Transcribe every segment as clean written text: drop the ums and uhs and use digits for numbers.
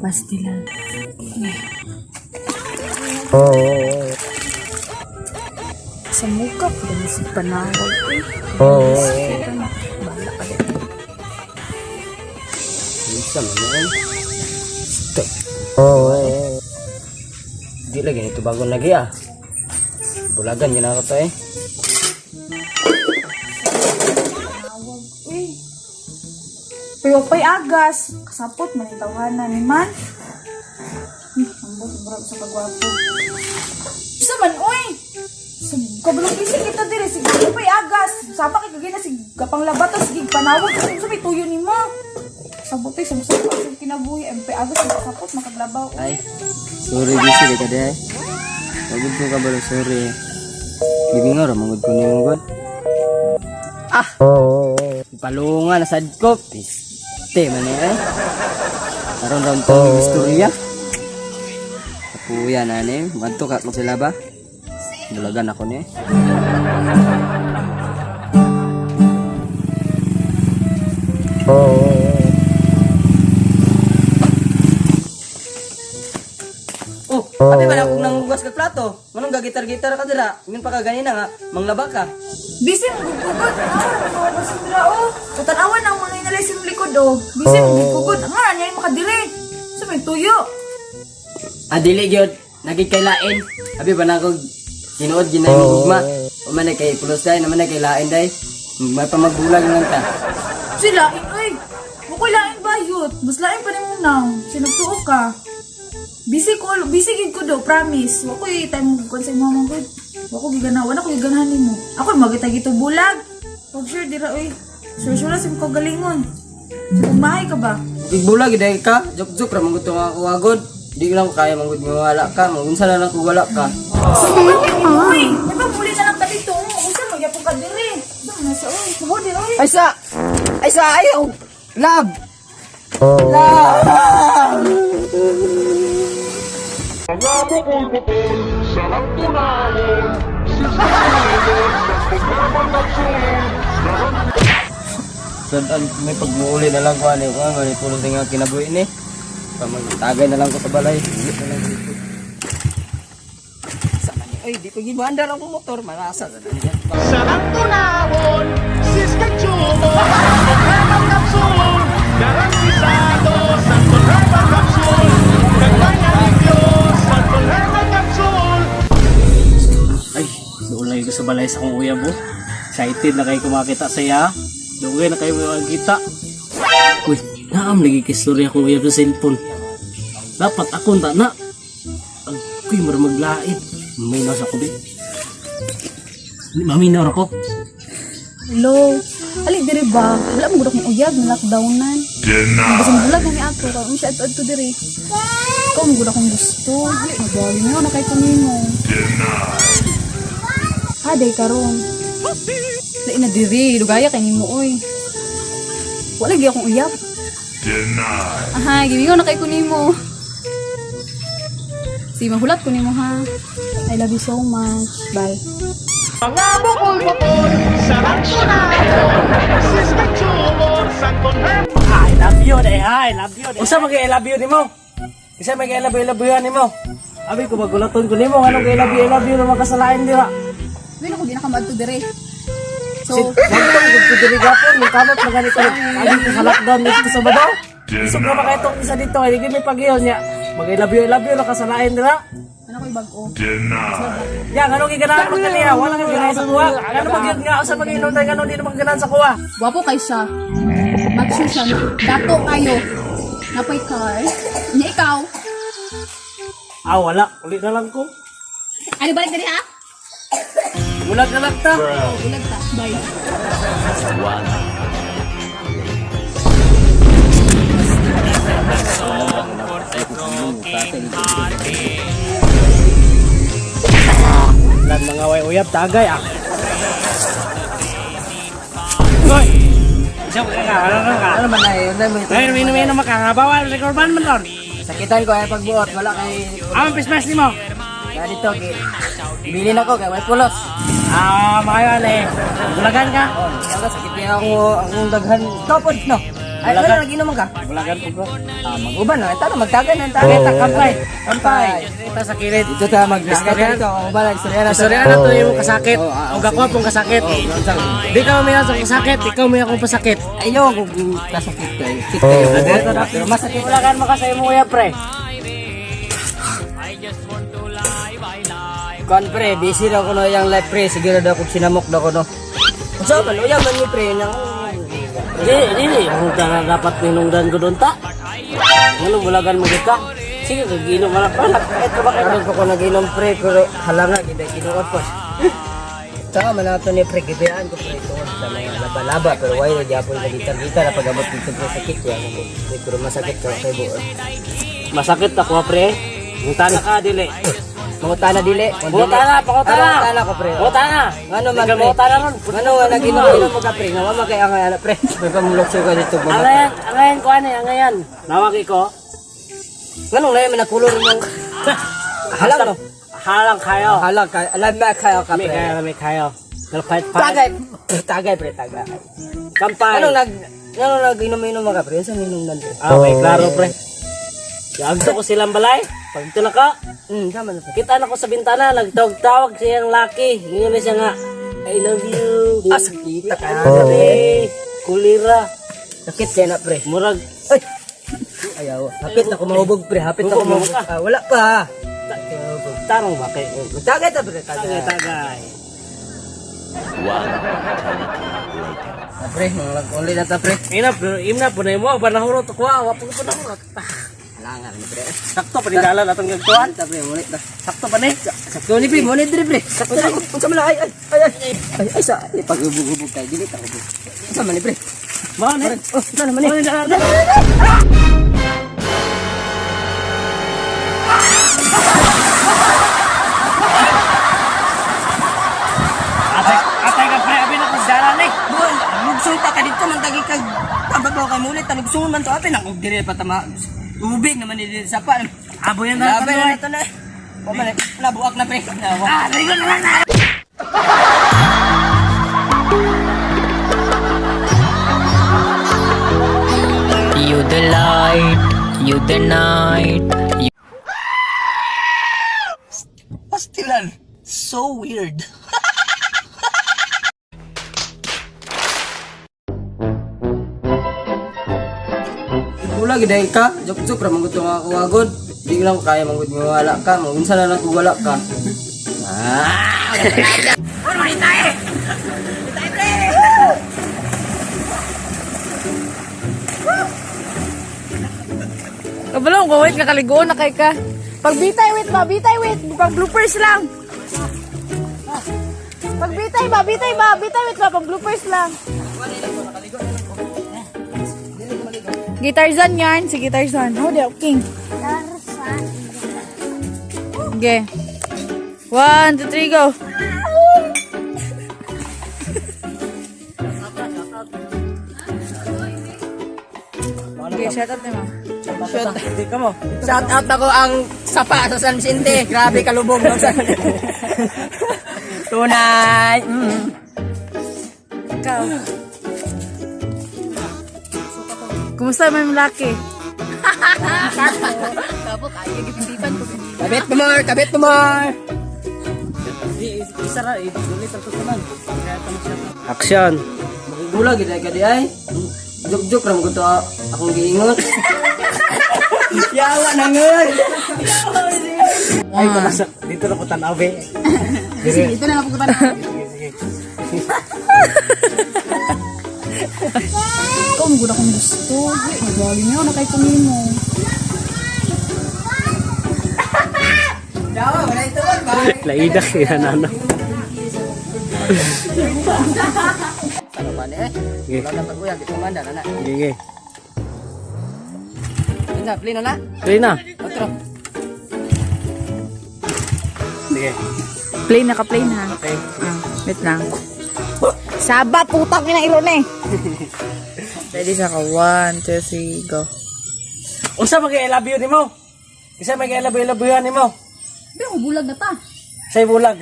Pastilan. Sa muka po na si panawag eh. Bala ka din. Bisa man yan. Stop. Di lagi nito bagon lagi ah. Bulagan gina ko to eh. Panawag eh. Pero pa'y agas. Kasapot man yung tawhana ni man. Ambot, murag sa kagwapo. Sa man, oy! Sa kabalong bisig kita dire, sige pa'y agas. Sama kay kagina, sige kapang labato, sige panawag. Kasi sa may tuyo ni mo. Sabot eh, sa sa kinabuhi. MP agas, kasapot, makaglabaw. Ay, sorry busy ka di ay. Pagod ko ka ba sorry. Gimingaw ra mangod ko nimo god. Ah. Palunga na sad ko. Piste man eh. Karon ra tong istorya. Kapuya na ni, madto ka ko sila ba? Bulagan ako ni. Oh, abi man akong nanghugas kag plato. Manong gagitar-gitar ka dira. Ingon pa ka ganina nga, manglaba ka. Busy mo gugugod. Ah, mga basundra oh. Tatanawan ang mga inalay sa imong likod oh. Busy mo gugugod. Nga, niya makadiri. Sa may tuyo. Ah, dili gyud. Nagig kay lain. Abi ba na akong tinuod ginay mo gugma. O man na kay pulos day, naman na kay lain day. May pamagbulag lang ta. Si lain oy. Mukoy lain bayot. Mas lain pa nimo now. Sinagtuo ka. Busy ko, busy gid ko do, promise. Wa koy time mo kon sa imong mga gud. Wa ko gigana, wala ko giganahan nimo. Ako magita gito bulag. Pag sure dira oy. Sure sure sa imong kagalingon. So, umahay ka ba? Gigbulag day ka. Jok-jok ra manggod tong ako agod. Di lang ko kaya manggod nga wala ka. Magunsa na lang kung wala ka. Uy, may pamuli na lang ka dito. Unsa magyapon ka diri? Unsa man na siya oy? Subo diri oy. Ay sa! Ay sa! Ayaw! Love! Love! Mga bukol-bukol, sarang tunawon, sisisulon, sa problema kapsul, Saan may pagmuuli na lang ko ano ko may pulos nga kinabuhi ni. Pamagtagay na lang ko sa balay. Uli na lang dito. Sama niya. Ay, di ko gibandar ang motor. Marasa sa niya. Sarang tunawon, siskatsumo, problema kapsul, garantisado sa problema kapsul, nagpanaligyo sa problema kapsul. Ay, doon lang ko sa balay sa kong uyab oh. Excited na kayo kumakita sa iya. Dugay na kayo makakita. Uy, naam lagi kay story akong uyab sa cellphone. Dapat ako na na. Agoy, mara maglain. May nasa ko di. Maminaw ako. Hello. Ali diri ba? Wala mo gud akong uyab na lockdownan. Deny. Bulag na ni ato kay unsa adto diri. Ikaw mo gud akong gusto. Dili magawi mo na kay kanimo. Deny. Ha day karon. Lain na diri, lugaya kay nimo oy. Wala gyud akong uyab. Deny. Aha, gimingon na kay kunimo. Si mahulat ko nimo ha. I love you so much. Bye. Mga bukol-bukol, sarang tunawon, siskatsumo, sa problema I love you, day ha. I love you. Usa mag I love you nimo. Isa mag I love you, I love you nimo. Abi ko magulaton ko nimo nganong I love you, I love you naman kasalain dira. Wala ko di na ka maadto diri. So, wagtong gud ko diri gapon, may kamot na ganito. Abi ko sa lockdown dito sa Babaw. Isog na ba itong isa dito, ay may paghiyon niya. Mag I love you, I love you, nakasalain dira. Ano ko'y bag-o? Ya, nganong giganahan mo kaniya? Wala kang ganahan sa kuha. Ngano magyud nga usa maginom tayo ngano di naman ganahan sa kuha. Gwapo kay siya. Macho siya. Dato kayo. Napay car. Niya ikaw. Ah, wala. Uli na lang ko. Ano balik diri ha? Bulag na lang ta. Oh, bulag ta. Bye. Lan mga way uyab tagay ah. Hoy. Isa ka ka, ano ka ka? Ano man na yun? Ano man Ay, minom minom ka nga bawal rekorban man ron. Sakitan ko ay pagbuot. Wala kay... Ang pismas nimo. Kaya dito, kay... Bilin ako kay may pulos. Ah, maayo ale. Bulagan ka. Oh, wala, sakit niya ako akong daghan. Topod no. Ay, wala nag-inom ka. Bulagan po ko. Ah, mag-uban na. Ito na, magtagan na. Tagay, kampay. Kampay. Ito sa kilid. Ito ta, mag-istorya ito. Uban, istorya na. Istorya na to yung kasakit. Oh, ah, O ako pong kasakit. Di ka umiyak sa kasakit, ikaw umiyak akong pasakit. Ayaw, kung kasakit kayo. Sakit kayo. Pero masakit. Bulagan mo ka sa imong uya, pre. Kuan pre, busy daw ko no yung life pre. Siguro daw kung sinamok daw ko no. Unsa man uya man ni pre nang Di, di, di. Ang dapat ninungdan ko doon ta. Ano, bulagan mo gid ka? Sige, kaginom ka na. Pre, nakakit ka ba kayo? karon ko ko naginom pre pero halanga gid ay kinuot ko. Saka man ato ni pre gibiyaan ko pre tungod sa mga laba-laba pero why na gyapon na gitar-gitar na pag-abot dito pre sakit ya ko. Pre, pero masakit ka kay buot. Masakit ako, pre. Mutana ka, dili. Mangutana dili. Mangutana, pangutana. Ah, Mangutana ko pre. Mutana. Ngano man Ikaw pre? mangutana ron. Ngano nga naginom-inom mo ka pre? Nga wa man kay ang anak pre. May pamulok ka dito mga. Angayan, angayan ko ano, angayan. Nawag ko. Nganong lahi man nakulor mo? Halang no. Halang kayo. Halang kay alam na kayo ka Kami pre. kayo, kami kayo. Pero kahit pa. Tagay, tagay pre, tagay. Kampay. Anong nag anong nag inom-inom ka pre? Sa inom nan pre? Ah, okay, klaro, pre. Yagto ko silang balay. Pag na ka, Sama na pre. kita na ko sa bintana, nagtawag-tawag siyang laki. Ngayon na siya nga, "I love you." Ah, sakita ka. Grabe. Kulira. Sakit siya na pre. Murag, Ay. Ayaw. Hapit na ko mahubog pre, hapit na ko mahubog. Ah, wala pa. tarong ba kay? Tagay ta pre, Tagay, tagay. tagay. Ah, pre, mga uli na ta pre. Ina, ina, punay mo, panahurot ko, ah, wapag panahurot. Halangan ni pre. Sakto pa ni dalan atong gagtuan. Ta pre, mulit ta. Sakto pa ni. Sakto ni pre, mulit diri pre. Sakto na. Unsa man ay ay ay ay. Ay ay sa ay pag-ubog-ubog kay dili ta ubog. Unsa man ni pre? Mao ni. Oh, unsa naman ni? Mao ni dalan. Atay, atay ka pre, abi na ko dalan ni. Buwan, lugsun ta ka dito man tagi kag tababaw kay mulit ta lugsun man to apin ako diri pa tama. Ubig naman ni diri sa pa. Aboy na Laban na to na. Wa man na buak na pre. Na Ah, ligo na lang na. You the light, you the night. Pastilan. So weird. Wala gid ay ka, jok-jok ra manggod nga ako agod. Di lang ko kaya manggod nga wala ka, mangunsa na lang kung wala ka. Ah! Kabalong, ko wait, nakaligo na kay ka. Pagbitay, wait ba? Bitay, wait. Pag bloopers lang. Pagbitay ba? Bitay ba? Bitay, wait ba? Pag bloopers lang. Gitarzan yan. Si Gitarzan. Oh, di king. Tarzan. Okay. 1, 2, 3, go. Okay, shout out naman. Shout, shout out ako ang sapa sa San Vicente. Grabe kalubog no. Tunay. Ikaw. Kumusta may malaki? Kabit pa more, kabit pa more. Isa ra, ulit ang tutunan. Action. Gula gid ay ka di ay. Jok-jok ra mo to akong giingot. Yawa na ngon. Ay, kamasak. Dito na ko tanaw, be. Sige, ito na lang pupunta na. Ikaw, ang gud akong gusto. Ay, nagawin niyo, na kay kumimo. Dawa wala ito ba? Laida kaya na ano. Ano pa ni eh? Wala na pag-uyag ito manda na na. Sige. Unsa play na na? Tuloy na. Otro. Sige. Play na ka, play na. Okay. Ah, wait lang. Saba, putang ina iron eh. Ready sa ka. 1, 2, 3, go. Unsa mag I love you nimo? Isa mag I love you, love you nimo. Pero bulag na ta. Say bulag.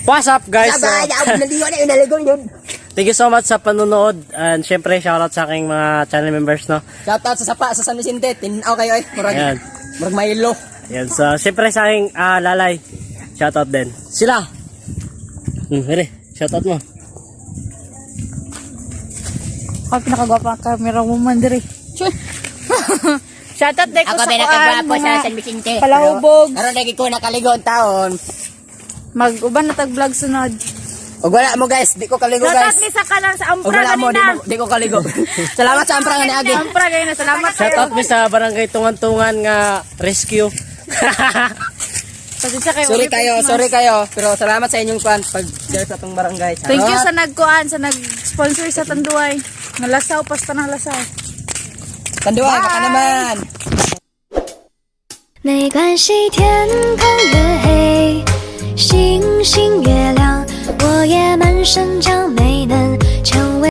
What's up, guys? Sabay, naligo na naligo yun. Thank you so much sa panonood. And syempre, shoutout sa aking mga channel members, no? Shoutout sa sapa sa San Vicente. Tinaw kayo ay. Murag, Ayan. murag Milo. Ayan, so syempre sa aking lalay, shoutout din. Sila! Here, shoutout mo. Ako pinakagwapa ang camera woman diri. Shoutout dek ko Ako sa kuan pinakagwapo sa mga San Vicente. palahubog. Karon lagi ko nakaligo ang taon. Mag-uban na tag vlog sunod. Ug wala mo guys, di ko kaligo Shoutout guys. ni sa kanan sa Ug Ampra wala mo, di, ganina. mo, di ko kaligo. Salamat sa ampra nga niagi. Ampra ganina, salamat kayo. Shoutout mi sa barangay Tungan-Tungan nga rescue. Pasensya kayo. Sorry kayo, sorry kayo. Pero salamat sa inyong kwan pag-share sa atong barangay. Thank you sa nagkuan, sa nag-sponsor sa Tanduay. Nalasaw, pasta ng lasaw. Tanduay, baka naman. 没关系，天空越黑，星星越亮，我也满身将没能成为。